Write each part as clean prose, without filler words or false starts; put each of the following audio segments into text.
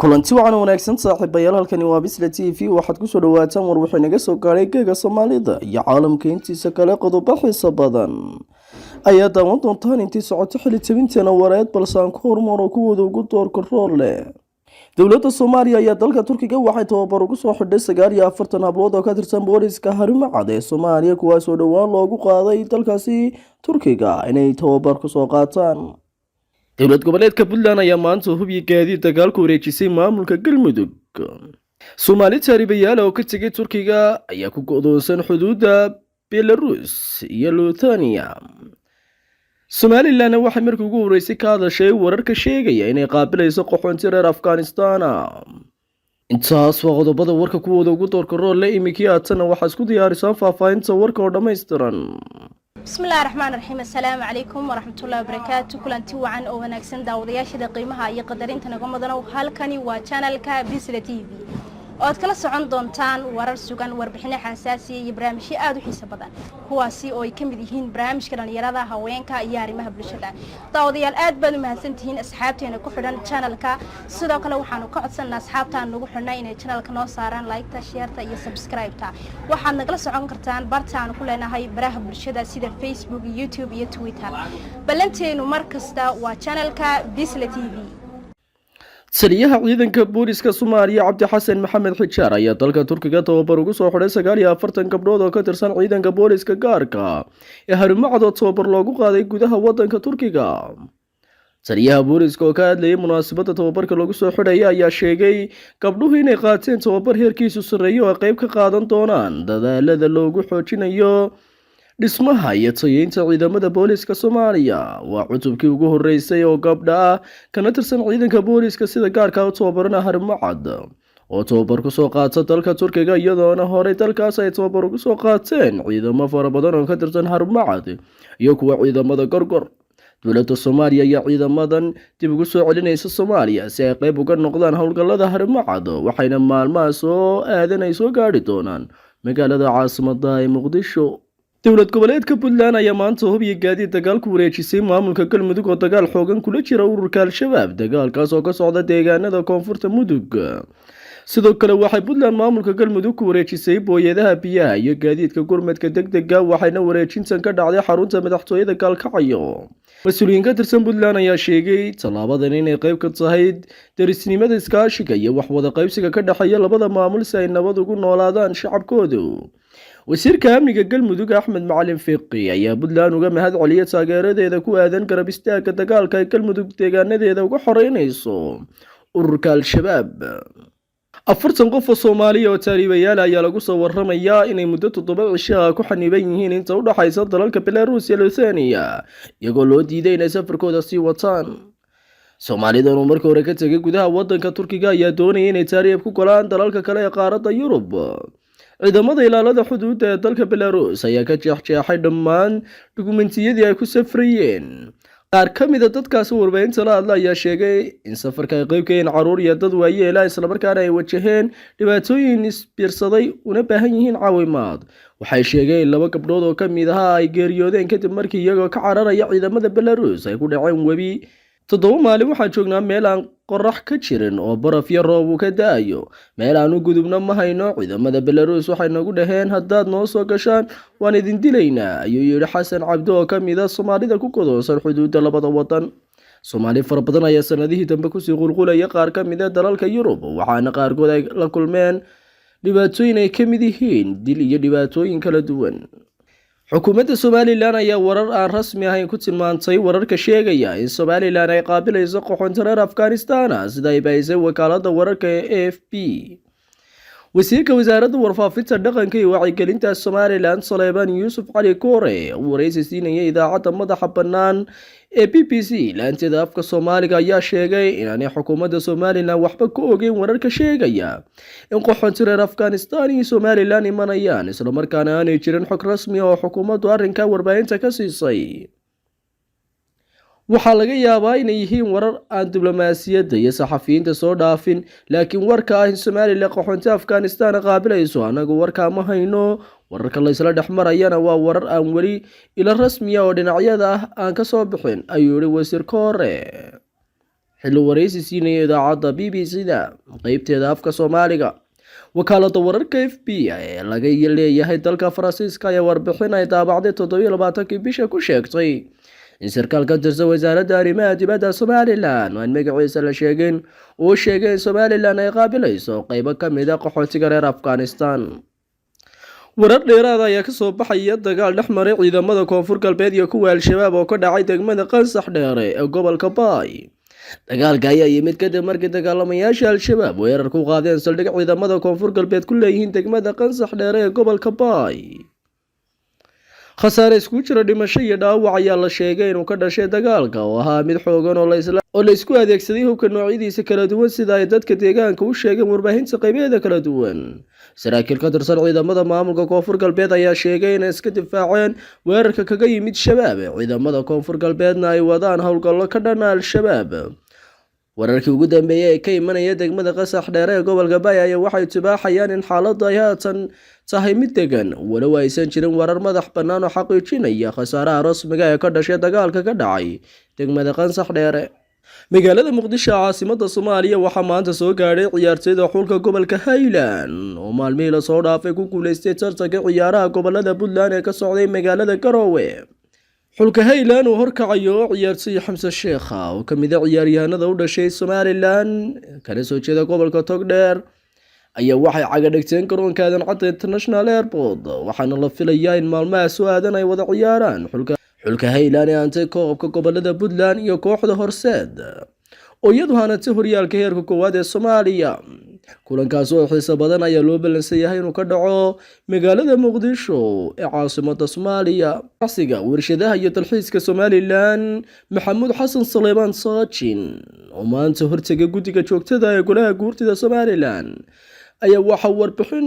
Kulanti wacan wanaagsan, saaxiibayaal. Halkani waa Bisla TV. Waxaad kusoo dhawaataan war wuxuu inaga soo gaadhay geega Soomaalida iyo caalamka intiisa kale. Qodobo xiiso badan ayaa daawan doontaan intii socoto xili tabinteena wareed, balse aan ku hormaro kuwooda ugu doorka roor leh. Dowladda Soomaaliya ayaa dalka Turkiga waxay tababar ugu soo xidhay 49 hablood oo ka tirsan booliska Harimacad ee Soomaaliya, kuwaasoo dhowaan loogu qaaday dalkaasi Turkiga inay tababar kusoo qaataan. Dowlad goboleedka Puntland ayaa maanta hubyi gaadiid dagaal ku wareejisay maamulka Galmudug. Soomaali taaribayaal oo ka tegay Turkiga ayaa ku go'doonsan xuduudda Belarus iyo Luthania. Somalilandna waxay markii ugu horreysay ka hadashay wararka sheegaya inay qaabilayso qaxoonti reer Afghanistan. Intaas waa qodobada warka kuwooda ugu doorka rool le. Iminkii aatana waxaa isku diyaarisaan faahfaahinta warka oo dhammaystiran. Bismillahi raxmaan raxiim. Assalaamu calaykum waraxmatullahi wabarakaatu. Kulanti wacan oo wanaagsan, daawadayaashada qiimaha iyo qadarinta naga mudanow. Halkani waa channelka Bisla TV oo aad kala socon doontaan warar sugan, warbixino xasaasiya iyo barnaamijyo aada u xiiso badan, kuwaasi oo ay ka mid yihiin barnaamijka dhalinyarada, haweenka iyo arrimaha bulshada. Daawadayaal, aad baad u mahadsantihiin asxaabteena ku xidhan channelka. Sidoo kale waxaanu ka codsanaa asxaabtaan nagu xidhnay inay channelka noo saaraan like-ta, share-ta iyo subscribe-ta. Waxaad nagala socon kartaan barta aanu ku leenahay baraha bulshada sida Facebook, YouTube iyo Twitter. Ballanteenu mar kasta waa channelka Bisla TV. Taliyaha ciidanka booliska Soomaaliya, Cabdi Xasan Maxamed Xijaar, ayaa dalka Turkiga tababar ugu soo xidhay 49 gabdhood oo ka tirsan ciidanka booliska gaarka ee Harimacad oo tababar loogu qaaday gudaha wadanka Turkiga. Taliyaha booliska oo ka hadlayay munaasabadda tababarka lagu soo xidhaya ayaa sheegay gabdhuhu inay qaateen tababar heerkiisu sarreeyo oo ay qayb ka qaadan doonaan dadaalada loogu xoojinayo dhismaha iyo tayeynta ciidamada booliska Soomaaliya. Waa cutubkii ugu horeysay oo gabdha ah kana tirsan ciidanka booliska sida gaarka u tababarana Harimacad oo tababar kusoo qaata dalka Turkiga, iyadoona horey dalkaas ay tababar ugu soo qaateen ciidamo fara badan oo ka tirsan Harimacad iyo kuwa ciidamada Gorgor. Dowladda Soomaaliya ayaa ciidamadan dib ugu soo celinaysa Soomaaliya si ay qayb uga noqdaan howlgallada Harimacad, waxayna maalmaha soo aadan ay soo gaadhi doonaan magaalada caasimada ee Muqdisho. Dowlad goboleedka Puntland ayaa maanta hub iyo gaadiid dagaal ku wareejisay maamulka Galmudug oo dagaal xoogan kula jira ururka Al-Shabaab, dagaalkaas oo ka socda deegaanada koonfurta Mudug. Sidoo kale waxay Puntland maamulka Galmudug ku wareejisay booyadaha biyaha iyo gaadiidka gurmadka degdega, waxayna wareejintan ka dhacday xarunta madaxtooyada Gaalkacyo. Mas-uuliyiin ka tirsan Puntland ayaa sheegay tallaabadan inay qayb ka tahay derisnimada, iskaashiga iyo waxwada qaybsiga ka dhexeeya labada maamul si ay nabad ugu noolaadaan shacabkoodu. Wasiirka amniga Galmudug, Axmed Macalin Fiqi, ayaa Puntland uga mahad celiyay taageeradeeda ku aadan garab istaagga dagaalka ay Galmudug deegaanadeeda uga xoreynayso ururka Al-Shabaab. 40 qof oo Soomaaliya oo taariibayaal ayaa lagu soo waramayaa inay muddo 7 cisho ah ku xaniban yihiin inta u dhaxaysa dalalka Belarus iyo Luthania, iyagoo loo diiday inay safarkooda sii wataan. Soomaalidan oo markii hore ka tegay gudaha wadanka Turkiga ayaa doonaya inay taariib ku galaan dalalka kale ee qaaradda Yurub. Ciidamada ilaalada xuduudda ee dalka Belarus ayaa ka jeexjeexay dhammaan dukumentiyadii ay ku safrayeen. Qaar ka mida dadkaasi warbaahinta la hadla ayaa sheegay in safarka ay qayb ka yihiin caruur iyo dad waayeela, islamarkaana ay wajaheen dhibaatooyin isbiirsaday una baahan yihiin caawimaad. Waxay sheegeen in laba gabdhood oo ka mid ahaa ay geeriyoodeen kadib markii iyagoo ka cararaya ciidamada Belarus ay ku dhaceen webi. 7 maalin waxaan joognaa meel aan qorax ka jirin oo baraf iyo roob uu ka da-ayo. Meel aan u gudubno ma hayno. Ciidamada Belarus waxay nagu dhaheen, 'Haddaad noo soo gashaan, waan idin dilaynaa,' ayuu yidhi Xasan Cabdi oo ka mid a Soomaalida ku godoonsan xuduudda labada wadan. Soomaali fara badan ayaa sanadihii dambe kusii qulqulaya qaar ka mid a dalalka Yurub, waxaana qaarkood ay la kulmeen dhibaatooyin ay ka mid yihiin dil iyo dhibaatooyin kala duwan. Xukuumadda Somaliland ayaa warar aan rasmi ahayn ku tilmaantay wararka sheegaya in Somaliland ay qaabilayso qaxoonti reer Afghanistan, sida ay baahisay wakaaladda wararka ee AFP. Wasiirka wasaaradda warfaafinta, dhaqanka iyo wacyigelinta Somaliland, Saleebaan Yuusuf Cali Koore, uu waraysi siinaya idaacadda madaxa bannaan ee BBC laanteeda afka Soomaaliga, ayaa sheegay inaanay xukuumadda Somaliland waxba ka ogeyn wararka sheegaya in qaxoonti reer Afghanistan iyo Somaliland imanayaan, islamarkaana aanay jirin xog rasmi oo xukuumaddu arrinka warbaahinta ka siisay. Waxaa laga yaabaa inay yihiin warar aan diblomaasiyadda iyo saxafiyiinta soo dhaafin, laakiin warka ah in Somaliland qaxoonti Afghanistan qaabilayso, annagu warkaa ma hayno. Wararka la isla dhex marayana waa warar aan weli ilo rasmiya oo dhinacyada ah aan ka soo bixin, ayuu yihi wasiir Koore. Xilli waraysi siinaya idaacadda BBC-da qeybteeda afka Soomaaliga, wakaalada wararka AFP ee laga leeyahay dalka Faransiiska ayaa warbixin ay daabacday 27-kii bisha ku sheegtay in sarkaal ka tirsan wasaaradda arrimaha dibadda Somaliland oo aan magaciisa la sheegin uu sheegay in Somaliland ay qaabilayso qeybo ka mid ah qaxootiga reer Afghanistan. Warar dheeraada ayaa kasoo baxaya dagaal dhex maray ciidamada Koonfur Galbeed iyo kuwa Al-Shabaab oo ka dhacay degmada Qansax Dheere ee gobolka Baay. Dagaalka ayaa yimid kadib markii dagaalamayaasha Al-Shabaab weerar ku qaadeen saldhig ciidamada Koonfur Galbeed ku leeyihiin degmada Qansax Dheere ee gobolka Baay. Khasaare iskugu jira dhimasho iyo dhaawac ayaa la sheegay inuu ka dhashay dagaalka oo ahaa mid xoogan oo la isku adeegsaday hubka noocyadiisa kala duwan, sida ay dadka deegaanka u sheegeen warbaahinta qaybaheeda kala duwan. Saraakiil ka tirsan ciidamada maamulka Koonfur Galbeed ayaa sheegay inay iska difaaceen weerarka kaga yimid Shabaab, ciidamada Koonfur Galbeedna ay wadaan howlgallo ka dhana Al-Shabaab. Wararkii ugu dambeeyey ee ka imanaya degmada Qasax Dheere ee gobolka Baay ayaa waxay tibaaxayaan in xaaladdu ay haatan tahay mid degan, walow aysan jirin warar madax bannaan oo xaqiijinaya khasaaraha rasmiga ee ka dhashay dagaalka ka dhacay degmada Qansax Dheere. Magaalada Muqdisho, caasimada Soomaaliya, waxaa maanta soo gaadhay ciyaartoyda xulka gobolka Highland oo maalmihii lasoo dhaafay ku guuleystay tartanka ciyaaraha gobolada Puntland ee ka socday magaalada Garoowe. Xulka Highland uu horkacayo ciyaartoy Xamse Sheekha oo ka mid ah ciyaaryahanada u dhashay Somaliland kana soo jeeda gobolka Togdheer ayaa waxay caga dhigteen garoonka Aadan Cadde International Airport, waxaana la filayaa in maalmaha soo aadan ay wada ciyaaraan xulka Highland ee hantay koobka gobolada Puntland iyo kooxda Horseed oo iyadu hanatay horyaalka heerka koowaad ee Soomaaliya. Kulankaas oo xiiso badan ayaa loo ballansan yahay inuu ka dhaco magaalada Muqdisho ee caasimada Soomaaliya. Ganacsiga, warshadaha iyo dalxiiska Somaliland, Maxamuud Xasan Saleymaan Saajin, oo maanta hortegay guddiga joogtada ee golaha guurtida Somaliland ayaa waxaa warbixin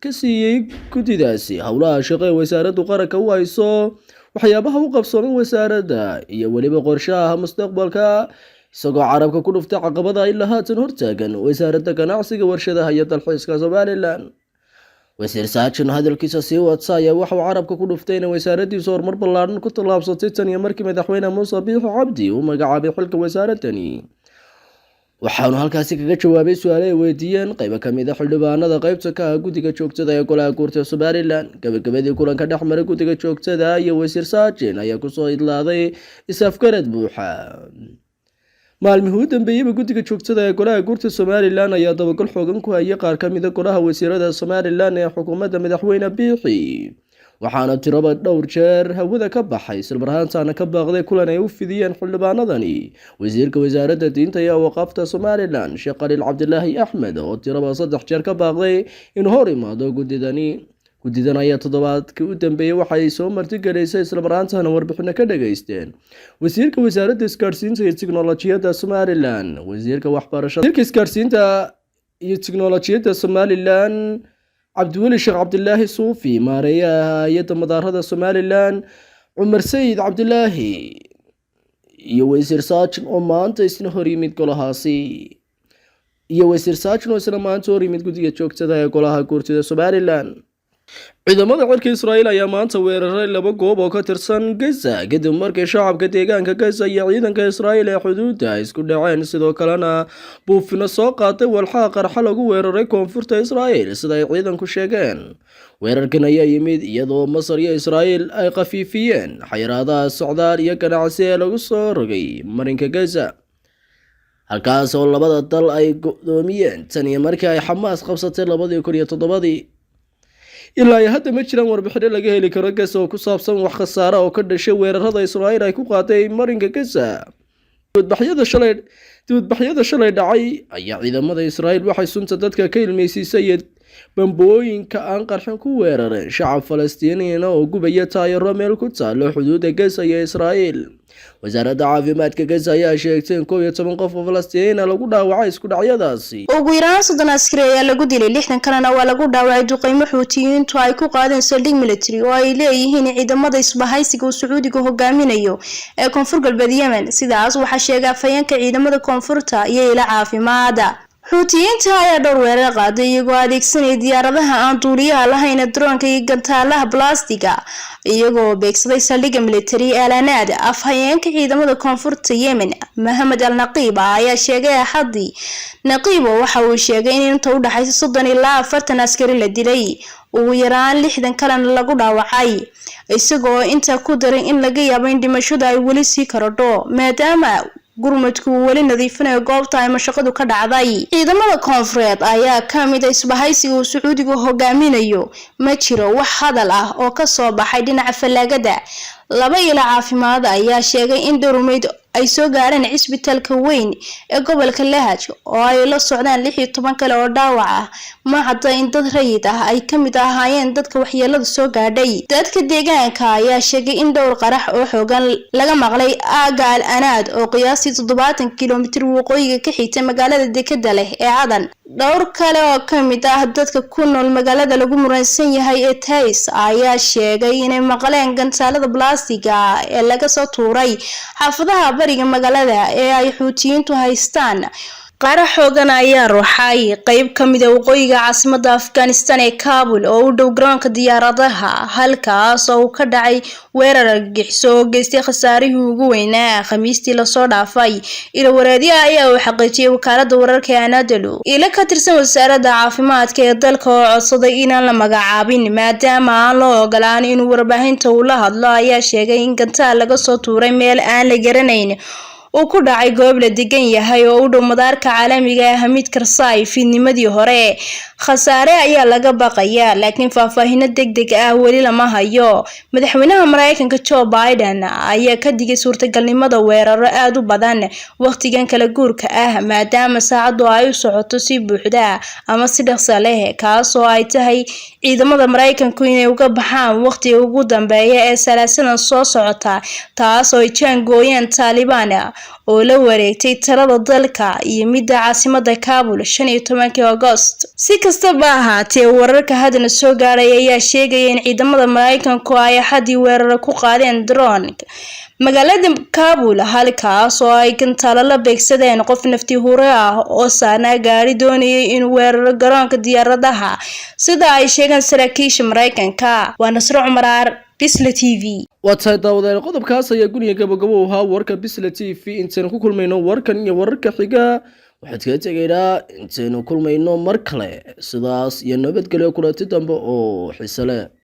ka siiyey guddidaasi howlaha shaqo ee wasaaraddu qaranka u hayso, waxyaabaha u qabsoomay wasaaradda iyo weliba qorshaha mustaqbalka, isagoo carabka ku dhuftay caqabada ilaa haatan hortaagan wasaaradda ganacsiga, warshadaha iyo dalxiiska Somaliland. Wasiir Saajin hadalkiisa sii wata ayaa waxauu carabka ku dhuftay inay wasaaraddiisu horumar ballaadhan ku tallaabsatay tan iyo markii madaxweyne Muuse Biixi Cabdi uu magacaabay xilka wasaaradani, waxaanu halkaasi kaga jawaabay su-aale ay weydiiyeen qaybo ka mid ah xildhibaanada qaybta ka ah guddiga joogtada ee golaha guurta Somaliland. Gabagabadii, kulanka dhex maray guddiga joogtada iyo wasiir Saajin ayaa kusoo idlaaday is-afgarad buuxa. Maalmihii u dambeeyeyba, guddiga joogtada ee golaha guurta Somaliland ayaa dabagal xoogan ku hayay qaar ka mida golaha wasiirada Somaliland ee xukuumadda madaxweyne Biixi, waxaana tiraba dhowr jeer hawada ka baxay, isla marhaantaana ka baaqday kulan ay u fidiyeen xildhibaanadani wasiirka wasaaradda diinta iyo awqaafta Somaliland, Sheekh Khaliil Cabdilaahi Axmed, oo tiraba saddex jeer ka baaqday inuu hor imaado guddidani. Guddidan ayaa toddobaadkii u dambeeyey waxay soo martigelaysay, isla marhaantana warbixino ka dhageysteen wasiirka wasaaradda isgaadhsiinta iyo tiknolojiyadda Somaliland, wasiirka waxbarashada, wasiirka isgaadhsiinta iyo tiknolojiyadda Somaliland Cabdiweli Sheekh Cabdilaahi Suufi, maareeyaha hay-adda madaarada Somaliland Cumar Sayid Cabdilaahi iyo wasiir Saajin oo maanta isna hor yimid golahaasi, iyo wasiir Saajin oo isna maanta hor yimid guddiga joogtada ee golaha guurtida Somaliland. Ciidamada cirka Israa'iil ayaa maanta weeraray laba goob oo ka tirsan Gaza kadib markii shacabka deegaanka Gaza iyo ciidanka Israa'iil ee xuduudda ay isku dhaceen, sidoo kalena buufino soo qaatay walxaha qarxa lagu weeraray koonfurta Israa'iil, sida ay ciidanku sheegeen. Weerarkan ayaa yimid iyadoo Masar iyo Israa'iil ay khafiifiyeen xayiraadaha socdaal iyo ganacsi ee lagu soo rogay marinka Gaza, halkaas oo labada dal ay go'doomiyeen tan iyo markii ay Xamaas qabsatay 2007-dii. Ilaa iyo hadda ma jiraan warbixino laga heli karo Gaza oo ku saabsan wax khasaara oo ka dhashay weerarada Israa'iil ay ku qaaday marinka Gaza. Dibadbaxyada shalay dhacay ayaa ciidamada Israa'iil waxay sunta dadka ka ilmeysiisay iyo bambooyinka aan qarxin ku weerareen shacab Falastiiniyiina oo gubaya taayaro meel ku taalo xuduudda Gaza iyo Israa'iil. Wasaaradda caafimaadka Gaza ayaa sheegtay in 11 qof oo Falastiiniyiina lagu dhaawacay isku dhacyadaasi. Ugu yaraan 30 askari ayaa lagu dilay, 60 kalena waa lagu dhaawacay duqeymo Xuutiyiintu ay ku qaadeen saldhig military oo ay leeyihiin ciidamada isbahaysiga uu Sacuudiga hogaaminayo ee koonfur galbeed Yemen. Sidaas waxaa sheegay afhayeenka ciidamada koonfurta iyo ila caafimaada. Xuutiyiinta ayaa dhowr weerar qaaday iyagoo adeegsanaya diyaaradaha aan duuliyaha lahayn, droonka iyo gantaalaha balastiga, iyagoo beegsaday saldhigga militari ee Alanaad. Afhayeenka ciidamada koonfurta Yemen, Mohamed Al Naqiib, ayaa sheegay Axadii. Naqiibo waxa uu sheegay in inta u dhaxaysa 30 ilaa 40 askari la dilay, ugu yaraan 60 kalena lagu dhaawacay, isagoo intaa ku daray in laga yaabo in dhimashadu ay weli sii korodho maadaama gurmadku uu weli nadiifinayo goobta ay mashaqadu ka dhacday. Ciidamada koonfureed ayaa ka mid a isbahaysiga uu Sacuudigu hogaaminayo. Ma jiro wax hadal ah oo kasoo baxay dhinaca fallaagada. Laba ilo caafimaad ayaa sheegay in dhowr meyd ay soo gaareen cisbitaalka weyn ee gobolka Lahaj, oo ay la socdaan 16 kale oo dhaawac ah. Ma cadda in dad rayid ah ay kamid ahaayeen dadka waxyeelada soo gaadhay. Dadka deegaanka ayaa sheegay in dhowr qarax oo xoogan laga maqlay aagga Al Anaad, oo qiyaastii 70 kilomitir waqooyiga ka xigta magaalada dekeda leh ee Cadan. Dhowr kale oo kamid ah dadka ku nool magaalada lagu muransan yahay ee Tais ayaa sheegay inay maqleen gantaalada balastiga ee laga soo tuuray xaafadaha bariga magaalada ee ay Xuutiyiintu haystaan. Qarax xoogan ayaa ruxay qeyb ka mid a waqooyiga caasimada Afghanistan ee Kabul, oo u dhow garoonka diyaaradaha, halkaas oo uu ka dhacay weerar argagixiso oo geystay khasaarihii ugu weynaa Khamiistii lasoo dhaafay. Ilo wareedyo ayaa uu xaqiijiyay wakaalada wararka ee Anadolu. Ilo ka tirsan wasaaradda caafimaadka ee dalka oo codsaday inaan la magacaabin maadaama aan loo ogolaan inuu warbaahinta ula hadlo ayaa sheegay in gantaal laga soo tuuray meel aan la garanayn uu ku dhacay goob la degan yahay oo u dhow madaarka caalamiga ah Hamid Karzai fiidnimadii hore. Khasaare ayaa laga baqayaa, laakiin faahfaahino deg deg ah weli lama hayo. Madaxweynaha Mareykanka Joe Biden ayaa ka digay suurtagalnimada weeraro aada u badan waqtigan kala guurka ah, maadaama saacadu ay u socoto si buuxda ama si dhaqso leh, kaasoo ay tahay ciidamada Mareykanku inay uga baxaan waqtiga ugu dambeeya ee Salaasadan soo socota, taas oo ay jaangooyeen Taalibaan oo la wareegtay talada dalka iyo midda caasimada Kabul 15-kii Agost. Si kastaba ahaatee, wararka haddana soo gaadhay ayaa sheegaya in ciidamada Mareykanku ay Axadii weeraro ku qaadeen drone magaalada Kabul, halkaas oo ay gantaalo la beegsadeen qof nafti hure ah oo saarnaa gaari doonayay inuu weeraro garoonka diyaaradaha, sida ay sheegeen saraakiisha Mareykanka. Waa Nasro Cumaraar, Bisla TV. Waa tahay daawadayaal, qodobkaas ayaa guniga gabagabo u ahaa warka Bisla TV. Intaynu ku kulmayno warkan iyo wararka xiga, waxaad kaga tegaynaa intaynu kulmayno mar kale sidaas iyo nabadgelyo, kulanti dambe oo xiise leh.